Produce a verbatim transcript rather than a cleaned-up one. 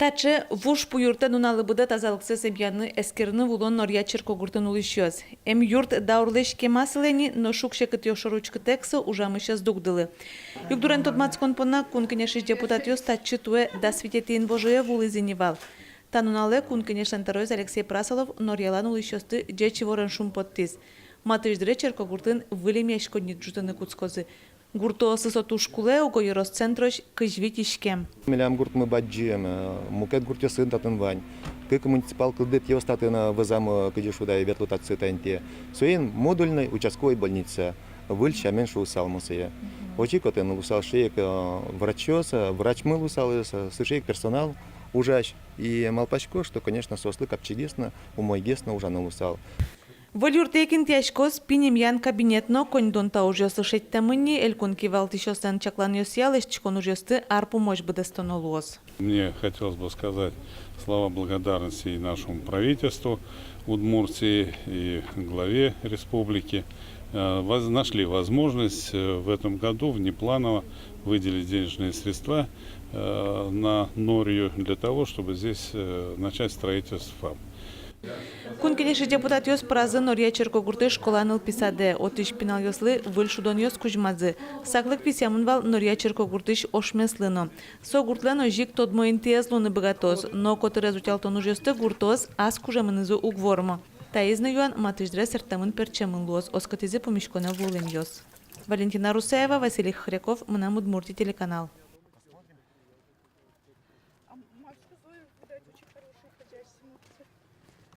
Таӵе вуж пу юртэ нуналлы быдэ тазалыксэс эмъяны эскерыны вуыло Норъя Черкогуртын улӥсьёс. Эмъюрт даурлэсь кема сылэ ни, но шуг-секытъёс шоры учкытэк со ужамысь ӧз дугдылы. Югдурен тодматскон понна Кун Кенешысь депутатъёс татчы туэ дас витетӥ инвожое вуылӥзы ни вал. Та нуналэ Кун Кенешлэн тӧроез Алексей Прасолов Норъялэн улӥсьёсты ӟеч иворен шумпоттӥз. Матысь дыре Черкогуртын выль эмъяськонни ӝутыны кутскозы. Гуртоослы со туж кулэ, уго ёрос центрозь кызь вить иськем. Милям гуртмы бадӟым, э, мукет гуртъёсын татын вань. Кык муниципал кылдытэтъёс татын, э, вӧзамы, э, кызьы шуод ай, ветло татчы та интые. Соин модульной участковой больница. Выль сямен шуысал мон сое. Озьы ик отын луысал сыӵе ик, э, врачъёс, э, врачмы луысал, э, сыӵе ик персонал ужась. И малпасько, что, конечно, соослы капчигес но, умойгес но ужаны луысал. Выль юртэ ик интыяськоз пинь эмъян кабинет но. Коньдон та ужъёслы шедьтэмын ни. Элькун кивалтӥсьёслэн чакланъёсъя, лэсьтӥськон ужъёсты ар пумозь быдэстоно луоз. Мне хотелось бы сказать слова благодарности и нашему правительству Удмуртии, и главе республики. Э, воз-, нашли возможность, э, в этом году внепланово выделить денежные средства, э, на Норью для того, чтобы здесь, э, начать строительство ФАП. Кун Кенешысь депутатъёс пыразы Норъя Черкогуртысь школа нылпи садэ. Отысь пиналъёслы выль шудонъёс кузьмазы. Саклык висъямын вал Норъя Черкогуртысь ошмеслы но. Со гуртлэн озьы ик тодмо интыез луыны быгатоз. Но котырез утялтон ужъёсты гуртоос ас кужымынызы уг вормо. Таиз но юан матысь дыре сэрттэмын-пертчемын луоз, оскытӥзы пумиськонэ вуылэмъёс. Валентина Русаева, Василий Хохряков, «Мынам Удмуртие» телеканал.